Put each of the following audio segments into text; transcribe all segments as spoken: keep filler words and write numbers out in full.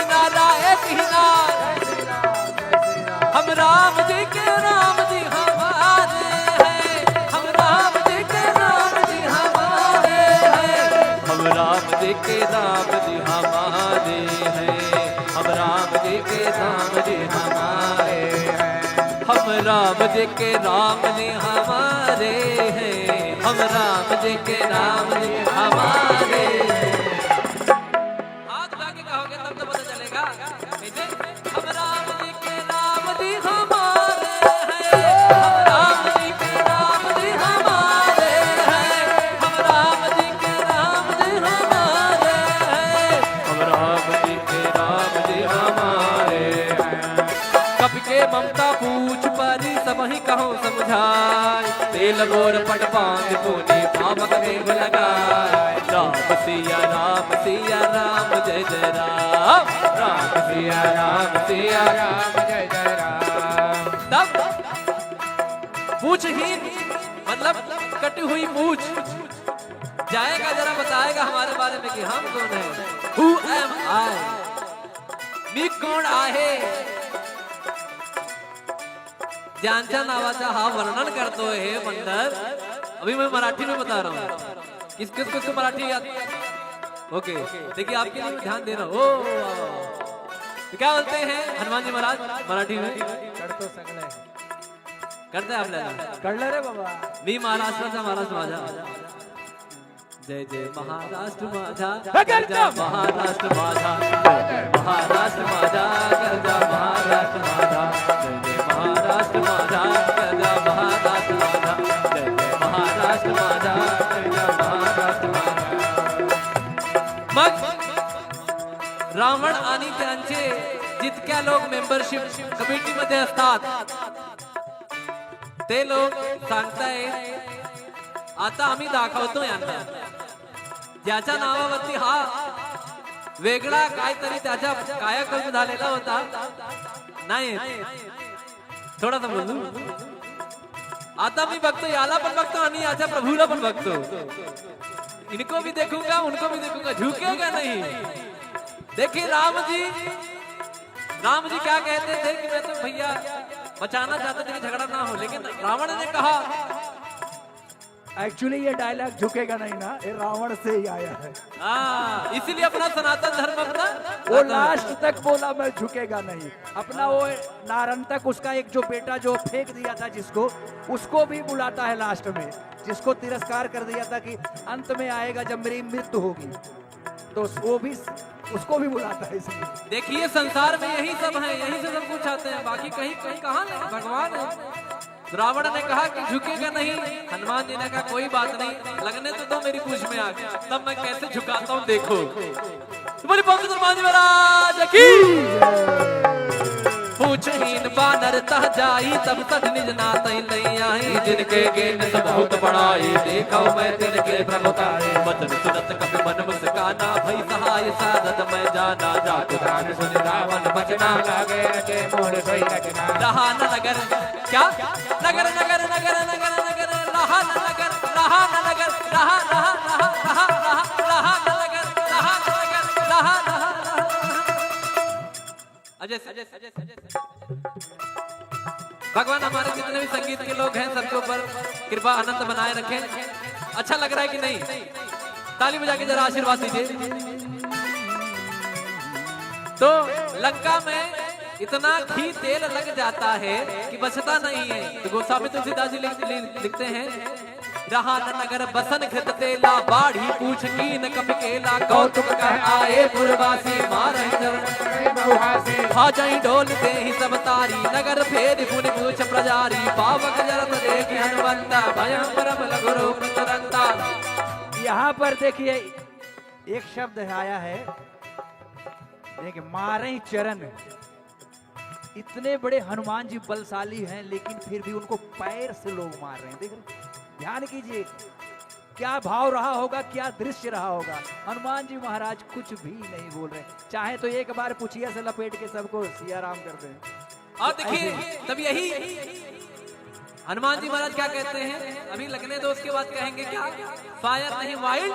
नारा एक ही नारा, हम राम जी के राम जी हमारे हैं, हम राम जी के राम जी हमारे हैं, हम राम जी के राम जी हमारे हैं, हम राम जी के राम जी हमारे हैं, हम राम जी के राम जी हमारे हैं, हम राम जी के राम जी हमारे हैं। हाथ उठा के कहोगे तब तो पता चलेगा। कैसे? हम राम जी के राम जी हमारे हैं, हम राम जी के राम जी हमारे हैं, हम राम जी के राम जी हमारे हैं, हम राम जी के राम जी हमारे हैं। कपि के ममता पूछ परी सबहिं कहउँ समुझाइ, तेल बोर पट पाँति पूनि पावक देव लगाइ। राम सिया राम सिया राम जय जय राम, राम सिया राम सिया राम जय जय राम। तब पूछहीन मतलब कटी हुई पूछ जाएगा, जरा बताएगा हमारे बारे में कि हम कौन हैं, who am I, मी कोण आहे। ज्यांच्या नावाचा हा वर्णन करतोय हे मंडल। अभी मैं मराठी में बता रहा हूँ, किस किस किस को मराठी याद? ओके, देखिए आपके लिए ध्यान दे रहा हूँ। ओ, तो क्या बोलते हैं हनुमान जी महाराज मराठी में? करतो सगळे. करते आपल्याला. कळलं रे बाबा. मी महाराष्ट्राचा महाराष्ट्र माझा. जय जय महाराष्ट्र माझा. हे करतो. महाराष्ट्र माझा. जय जय महाराष्ट्र माझा. करता महाराष्ट्र माझा. जय जय महाराष्ट्र माझा. करता महाराष्ट्र माझा. जय जय महाराष्ट्र माझा. करता महाराष्ट्र माझा. मग रावण आणि त्यांचे जितक्या लोक मेंबरशिप कमिटीमध्ये असतात, ते लोक सांगतायत, आता आम्ही दाखवतो यांना, ज्याच्या नावावरती हा वेगळा काहीतरी त्याचा कायाकल्प झालेला होता. नाही, थोडासा बोलू. आता मी बघतो, याला पण बघतो आणि याच्या प्रभूला पण बघतो. इनको भी देखूंगा, उनको भी देखूंगा, झुकेगा नहीं. देखिए राम जी, राम जी क्या कहते थे कि मैं तो भैया बचाना चाहते थे कि झगड़ा ना हो, लेकिन रावण ने कहा, एक्चुअली ये डायलॉग झुकेगा नहीं ना, ये रावण से ही आया है. हाँ, इसीलिए अपना सनातन धर्म अपना वो लास्ट तक बोला, मैं झुकेगा नहीं. अपना वो नारंतक, उसका एक जो बेटा जो फेंक दिया था जिसको, उसको भी बुलाता है लास्ट में, जिसको तिरस्कार कर दिया था कि अंत में आएगा जब मेरी मृत्यु होगी, तो वो भी, उसको भी बुलाता है इसलिए. देखिए, संसार में यही सब है, यहीं से सब कुछ आते हैं, बाकी कहीं, कहीं कहाँ नहीं, भगवान है. रावण ने कहा कि झुकेगा नहीं, हनुमान जी ने कहा, "कोई बात नहीं, लगने तो दो मेरी पूंछ में आग, तब मैं कैसे झुकाता हूँ, देखो।" तो बोली, बोल हनुमान जी महाराज की। पूछहीन बानर तह जाई, तब सठ निज नातहि लइ आई। जिनके कीन्ह सु बहुत बड़ाई, देखउ मैं तिनके प्रभुताई। वचन सुनत कपि मन मुस्काना, भई सहाय सारद मैं जाना। जातु जान सुनि रावण बचना, लागे रचे मूढ़ सोई रचना। रहा न नगर, क्या? नगर, नगर, नगर, रहा न नगर, रहा न नगर, रहा, रहा, रहा, रहा, रहा, रहा न नगर, रहा न नगर, रहा, रहा, रहा। अजय, अजय, अजय, अजय। भगवान हमारे जितने भी संगीत के लोग हैं, सबके ऊपर कृपा अनंत बनाए रखें। अच्छा लग रहा है कि नहीं? ताली बजा के जरा आशीर्वाद दीजिए। तो लंका में इतना घी तेल लग जाता है कि बचता नहीं है। तो गोस्वामी तुलसीदास जी लिख-, लिख-, लिखते हैं, रहा न नगर बसन घृत तेला, बाढ़ी पूछ कीन्ह कपि केला। कौतुक कह आए पुरवासी, मारहि चरण बहुहासी। भा जहीं डोल देहि सब तारी, नगर फेरि पुनि पूछ प्रजारी। पावक जरत देखि हनुमंता, भयउ परम लघु रूप तुरंता। यहाँ पर देखिए, एक शब्द आया है, देखिए, मारहि चरण। इतने बड़े हनुमान जी बलशाली हैं, लेकिन फिर भी उनको पैर से लोग मार रहे हैं। देख रहे हैं? ध्यान कीजिए, क्या भाव रहा होगा, क्या दृश्य रहा होगा। हनुमान जी महाराज कुछ भी नहीं बोल रहे, चाहे तो एक बार पुछिया से लपेट के सबको सिया राम कर दें। और देखिए, ऐसे तब यही हनुमान जी महाराज क्या कहते हैं, अभी लगने दो, उसके बाद कहेंगे क्या। फायर नहीं, वाइल्ड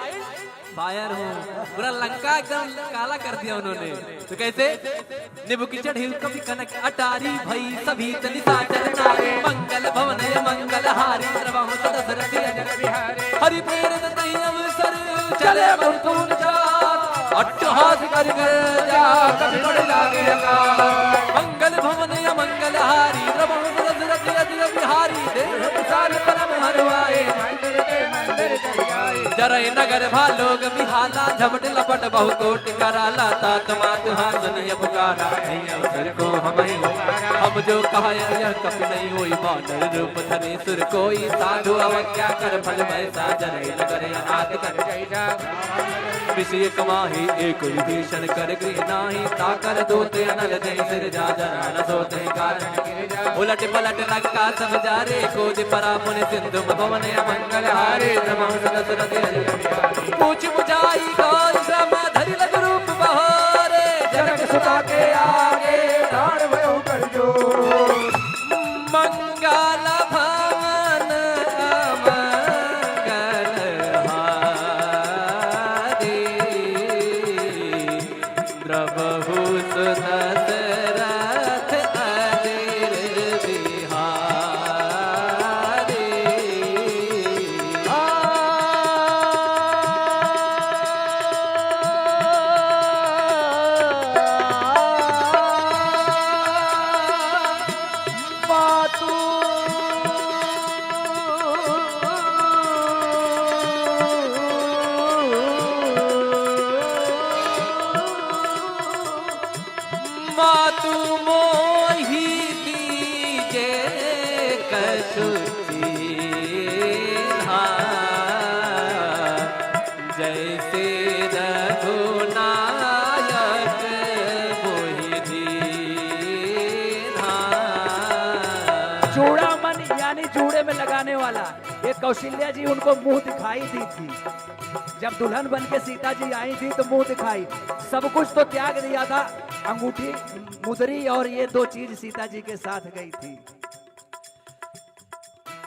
फायर हूँ। पूरा लंका एकदम काला कर दिया उन्होंने। तो कैसे? निबुक चढ़ी कपि कनक अटारी, भई सभी तनि साचर नारी। मंगल भवन मंगल हारी, द्रवहु सदसरथि अजर बिहारी। हरि प्रेरित तहि अवसर, चले मंथुन जात। अट्टहास करि गर्जा, कपि बड़ लागे अकाल। मंगल भवन अमंगल हारी, द्रवहु सदसरथि अजर बिहारी। देह विशाल परम हरवाए, जरई नगर भा लोग बिहाला, झपट लपट बहु कोटि कराला, तात मात हाथ निय पुकारा, नहीं अवसर को हमहि उबारा। हम जो कहा यह कपि नहीं होई, बानर रूप धरे सुर कोई, साधु अवज्ञा कर फल भय सा, जरई नगर अनाथ कर जय जा। विषय कमाही एक विभीषण कर गृह नाही, ताकर दूत अनल जय सिरजा, जरा न सोते कारण उलट पलट लंका सब जारे, खोज परा मुनि सिंधु भवन अमंगल हारे। नमः सदसरथि हरि। पूछ बुझाई गौर श्रम धरि लघु रूप बहारे, जनक सुता के आगे डाँड़ भयो कर जोर। मंगल भवन अमंगल हारे। द्रवहु सुदसरथ अजर बिहारी। मातु मातु मोहि दीजे कछु चीन्हा, जैसे रघुनायक मोहि दीन्हा। चूड़ामन यानी जूड़े में लगाने वाला, ये कौशल्या जी उनको मुंह दिखाई दी थी। जब दुल्हन बन के सीता जी आई थी तो मुंह दिखाई, सब कुछ तो त्याग दिया था, अंगूठी, मुदरी और ये दो चीज सीता जी के साथ गई थी।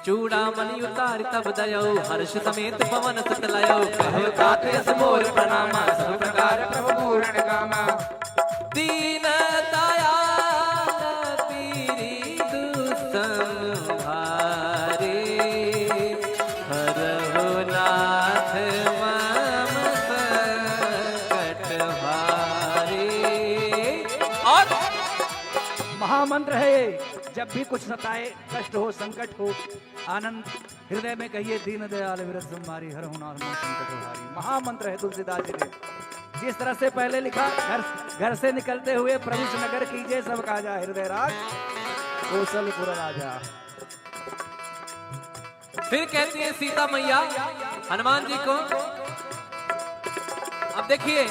चूड़ामणि उतारि तब दयौ, हर्ष समेत पवन सुत लयौ। कहे तात यस मोर प्रणामा, सब प्रकार प्रभु पूरण कामा। दीन दयाल पीरि दुसम भारी, हरहु नाथ मम संकट भारी। और महामंत्र है ये, जब भी कुछ सताए, कष्ट हो, संकट हो, आनंद हृदय में कहिए, दीन दयाल विरज संभारी, हरहु नाथ मम संकट हारी। महामंत्र है तुलसीदास जी के। जिस तरह से पहले लिखा, घर, घर से निकलते हुए प्रभु से नगर कीजे, सब काजा हृदय राज कौशलपुर राजा। फिर कहती है सीता मैया हनुमान जी को, अब देखिए,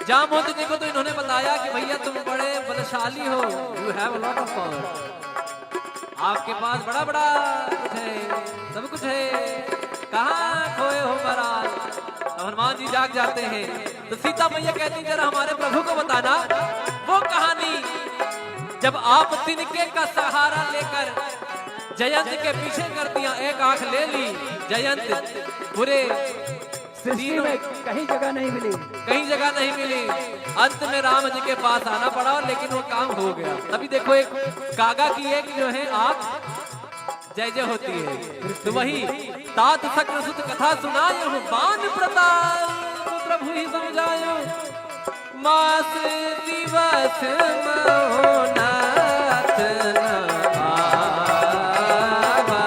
जामवंत जी को तो इन्होंने बताया कि भैया तुम बड़े बलशाली हो, you have a lot of power, आपके पास बड़ा बड़ा कुछ है, सब कुछ है, कहाँ खोए हो महाराज? अब हनुमान जी जाग जाते हैं तो सीता मैया कहती, जरा हमारे प्रभु को बताना वो कहानी, जब आप तिनके का सहारा लेकर जयंत के पीछे कर दिया, एक आंख ले ली जयंत, पूरे सृष्टि तीनों में कहीं जगह नहीं मिली। कहीं जगह नहीं मिली। अंत में राम जी के पास आना पड़ा, लेकिन वो काम हो गया। तभी देखो, एक कागा की एक जो है आंख जय जय होती है। तो वही तात शक्र सुत कथा सुनायहु, बान प्रताप प्रभु ही सम जायहु। मास दिवस महो नाथ न आवा,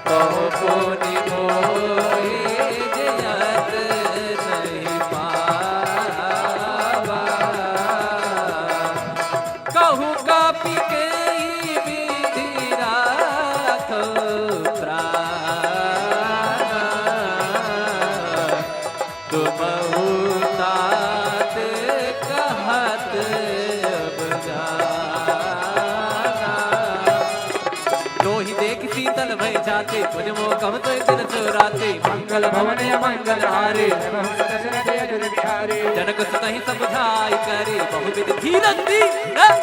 कहु पुनि मोहि जयत नहीं पावा। कहु कपि केहि विधि राखौ प्राण, तुमहु तात कहत अब जाना। तोहि देखि शीतल भय जाते, पुनि मोह कहु सोई दिन सोई राते। मंगल भवन अमंगल हारे, दशरथ अजर बिहारी। जनक सुतहि सब जाहि करे, बहुविध धीरज दी, हैं?